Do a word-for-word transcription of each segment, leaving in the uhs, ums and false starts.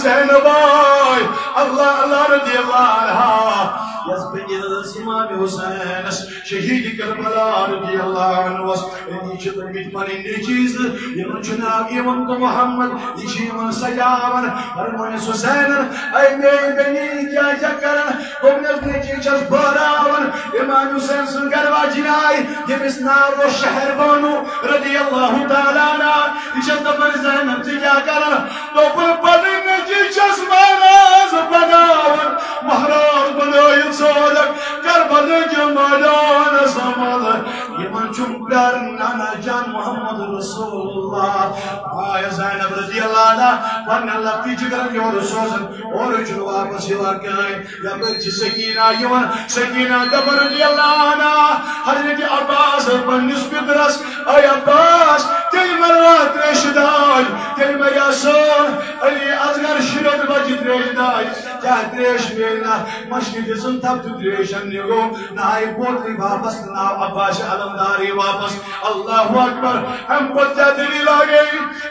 زینب آے، اللہ، اللہ رضی اللہ عنہا، یس بنیٲژ امام حسینس شہید کربلا رضی اللہ عنہس، أمی چھِ تٔمِتۍ پنٕنۍ نیٚچی زٕ، یِمن چھُ ناو یِوان تہٕ محمد، یہِ چھِ یِوان سجاوان، فرمٲیِس حسینن، اے میٲنۍ بیٚنہِ، یہِ کیٛاہ چھےٚ کران؟ دوٚپنس، نیٚچی چھَس بٲراوان، امام حسین سٕنٛز گرٕ واجِنۍ آیہِ، ییٚمِس ناو اوس شہر بانو رضی اللہ تعالیٰ عنہا، یہِ چھَس دپان، زینب، ژٕ کیٛاہ کران؟ دوٚپُن، پنٕنۍ نیٚچی چھَس مہراز بناوان، مہراز بنٲیِتھ سوزکھ کربلہٕ کہِ مٲدانس منٛز۔ یِمن چھُم پیارٕ نانا جان محمد رسول اللہ۔ آے زینب رضی اللہ عنہا پننٮ۪ن لۄکٹہِ جگرن یورٕ سوزان، اورٕ چھُنہٕ واپس یِوان کٕہٕنۍ۔ یپٲرۍ چھِ سکینہ یِوان، سکینہ دپان رضی اللہ عنہا حضرت عباس پننِس پِترس، اے عباس، تیٚلہِ مروا تریشہِ داج، تیٚلہِ مریا سون علی اصغر شُرٮ۪ن بچہِ تریشہِ داج۔ کیٛاہ تریش میلہِ نا؟ مشکہِ دِژٕن تھپھ تہٕ تریش اننہِ گوٚو۔ نہ آیہِ بوتلٕے واپس، نہ آو عباس علمدارٕے واپس۔ اللہ اکبر۔ امہِ پتہٕ کیٛاہ دٔلیٖل آ گٔے؟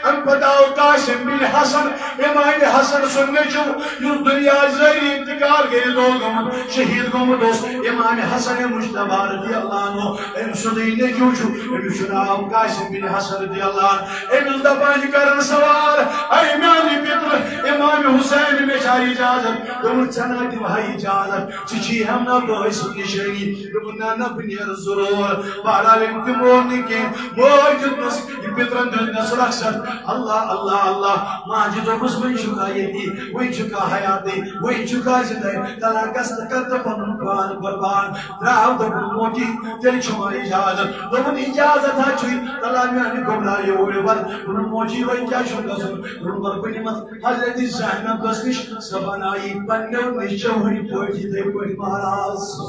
امہِ پتہٕ آو قاسم بن حسن، امام حسن سُنٛد نیٚچو، یُس دُنیا زٲری انتقال کٔرِتھ اوس گوٚمُت، شہید گوٚمُت اوس۔ امام حسن مجتبیٰ رضی اللہ عنہ، أمۍ سُنٛدٕے نیٚچو چھُ، أمِس چھُ ناو قاسم بن حسن رضی اللہ عنہ۔ أمِس دپان چھِ کران سوال، اے میانہِ پِترٕ امام حسین، مےٚ چھا اجازت؟ دوٚپُن، ژےٚ نہ دِمہٕ ہا اجازت، ژٕ چھی ہٮ۪م نا بٲے سٕنٛز نِشٲنی۔ دوٚپُن، نہ، نہ، بہٕ نیرٕ ضروٗر۔ بہرحال، أمۍ تہِ مون نہٕ کینٛہہ۔ مٲلۍ دیُتنَس، یہِ پِترَن دیُتنَس رخصت۔ اللہ، اللہ، اللہ۔ ماجہِ دوٚپُس، وۄنۍ چھُکھا ییٚتی؟ وۄنۍ چھُکھا حیاتی؟ وۄنۍ چھُکھا زِندَے؟ تَلہ گژھ تہٕ کر تہٕ پَنُن پان قۄربان۔ درٛاو، دوٚپُن، موجی، تیٚلہِ چھُ وۄنۍ اِجازت۔ دوٚپُن، اِجازت ہا چھُے۔ تَلہ میٛانہِ گوٚبرا یوٗرۍ یور۔ دوٚپُن، موجی، وۄنۍ کیٛاہ چھُم گژھُن؟ دوٚپُن، وۄنۍ بہٕ نِمَتھ حضرت زینبس نِش، سۄ بنایی پننیو نیٚچوۍ پٲٹھۍ یِتھے پٲٹھۍ مہراز۔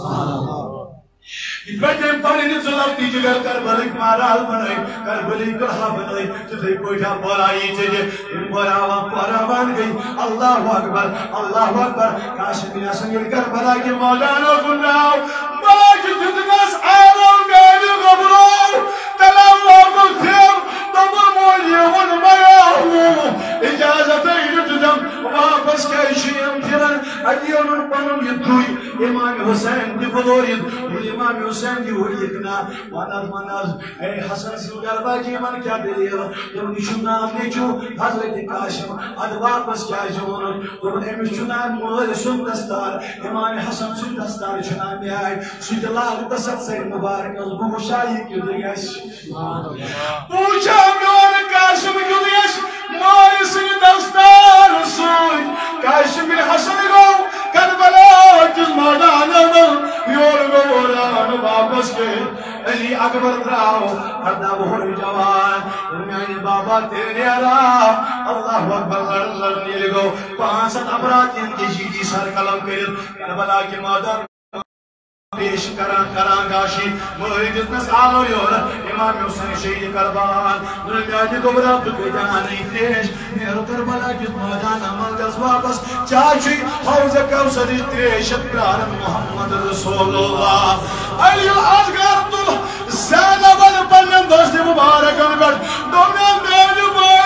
یِتھ پٲٹھۍ تٔمۍ پنٕنۍ زٕ لۄکٹی جگر کربلٕکۍ مہراز بنٲوۍ، کربلٕکۍ دُلہا بنٲوۍ، تِتھے پٲٹھۍ آو بٲرایی ژےٚ تہِ۔ یِم بٲراوان پٲراوان گٔے۔ اللہ اکبر، اللہ اکبر۔ قاسم بن حسن ییٚلہِ کربلا کہِ مٲدانو کُن درٛاو، ماجہِ دیُتنس آرام میانہِ گوٚبرو، تلو لوگُن پھِر، دوٚپُن، مول یِوُن مَیاہوٗ، اجازت ہے دیُتم، واپس کیٛازِ چھِ یِم پھِران؟ اَتہِ اوٚنُن پنُن یہِ دُے، امام حسین تہِ بُلٲوِتھ، دوٚپُن، امام حسین یہِ ہُہ یہِ تہِ نا، وَن حظ، وَن حظ، اے حسن سٕنٛز گرٕ واجہِ، یِمن کیٛاہ دٔلیٖل؟ دوٚپُن، یہِ چھُ نام نیٚچوٗ حضرت قاسم، اَدٕ واپس کیٛازِ اوٚنُن؟ دوٚپُن، أمِس چھُ نام مٲلۍ سُنٛد دستار، امام حسن سُنٛد دستار چھُ نام میٛانہِ۔ سُہ تہِ لاگہٕ بہٕ سَتھ سَرِ مُبارک، بہٕ وٕچھا یہِ کیُتھ گژھِ۔ بہٕ وٕچھا میون قاسم کیُتھ گژھِ مٲلۍ سٕنٛدِ دستار سۭتۍ۔ قاسم بن حسن گوٚو کربلا کِس مٲدانس منٛز، یورٕ گوٚو اوران واپس کٔرِتھ۔ علی اکبر درٛاو ارداہ وُہُر جوان، میانہِ بابا تیٚلہِ نیرا۔ اللہ اکبر، لڑن لڑن ییٚلہِ گوٚو، پانٛژھ ہتھ افراد یِم یزیدی سر قلم کٔرِتھ کربلا کہِ مٲدان پیش کران کران گاشی، مٲرۍ دیُتنس آلو یورٕ، امام حسین شہید کربلا۔ نُن میانہِ گوٚبرا، بہٕ کٔتہِ اَنَے تریش؟ نیرٕ کربلا کِس مٲدانس منٛز گژھ واپس۔ چاے چھُے حوض کوثرٕچ تریش چھِ پیاران محمد رسول اللہ۔ علی الاصغر تُل زینبن پننٮ۪ن دستہِ مبارکن پٮ۪ٹھ، دوٚپنس، میانہِ بٲے،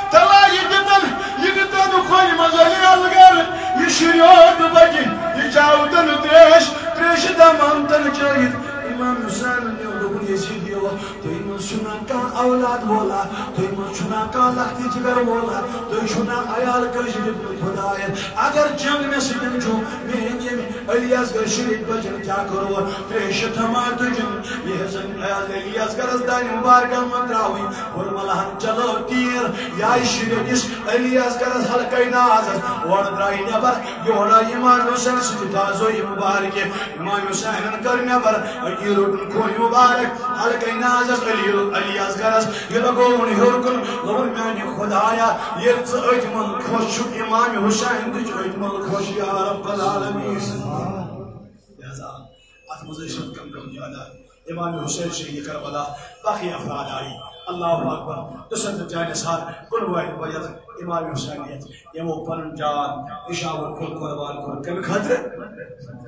تلا یہِ دِتن، یہِ دِتن کھۄنہِ منٛز علی اصغر، یہِ شُریو تہٕ بچہِ، یہِ چاوتن تریش، تریشہِ دمان تن چٲیِتھ۔ امام حسینن نیو، دوٚپُن، یزیدیو، تُہۍ منٛز چھُنا کانٛہہ اولاد وولا؟ تُہۍ منٛز چھُنا کانٛہہ لۄکٹہِ جگر وولا؟ تُہۍ چھُنا عیال کٲنٛسہِ دیُتمُت خدایَن؟ اگر جنگ مےٚ سۭتۍ چھُ، میٛٲنۍ ییٚمہِ علی اصغر شریٖف بچن کیٛاہ کوٚروٕ؟ تریشہِ تھما تُجن۔ یہِ ہسا علی اصغرس دانہِ مبارکن منٛز ترٛاوٕنۍ۔ ووٚن ملہن، چلو تیٖر، یہِ آیہِ شریٖفس علی اصغرس حلقے نازس۔ اورٕ درٛایہِ نٮ۪بر، یورٕ آیہِ امام حسین سٕنٛدِ تازو یہِ مبارکہِ۔ امام حسینن کٔر نٮ۪بر، أتی روٚٹُن کھوٚہ مبارک، حلقے نازس علی، علی اصغرس۔ یہِ لگووُن ہیوٚر کُن، دوٚپُن، میانہِ خدایا، ییٚلہِ ژٕ أتھۍ منٛز خۄش چھُکھ، امام حسین تہِ چھُ أتھۍ منٛز خۄش، یا رب العالمین۔ لہذا اتھ منٛز ٲسۍ پتہٕ کم کم یادہ امام حسین شہید کربلا، باقی افراد آیہِ۔ اللہ اکبر۔ تہٕ سۄ تہِ جانہِ سار کُنوارِ بٔرِتھ امام حسینیت، یمو پنن جان نشاور کوٚر، قربان کوٚر۔ کمہِ خٲطرٕ؟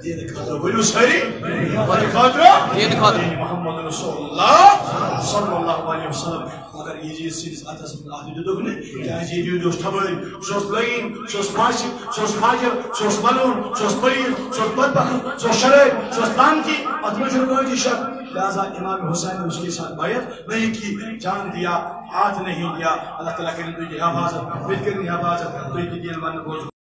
دین خٲطرٕ۔ ؤنِو سٲری، کمہِ خٲطرٕ؟ دین خٲطرٕ۔ دین محمد رسول اللہ صلی اللہ علیہ وسلم۔ مگر یزید سٕنٛدِس اتھس منٛز اتھ دیُتُکھ نہٕ، کیازِ یزید اوس تھبٲرۍ، سُہ اوس لعین، سُہ اوس فاسق، سُہ اوس فاجر، سُہ اوس ملعون، سُہ اوس پلیت، سُہ اوس بدبخت، سُہ اوس شرٲبۍ، سُہ اوس لعنتی۔ اتھ منٛز چھُنہٕ کٕہٕنۍ تہِ شک۔ لہذا امام حسین نے اس کے ساتھ بیعت نہیں کی، جان دیا، ہاتھ نہیں دیا۔ اللہ تعالیٰ کرے تُہۍ تہِ حفاظت، مےٚ تہِ کرن حفاظت، تُہۍ تہِ دِیِن وننہٕ بوزنہٕ۔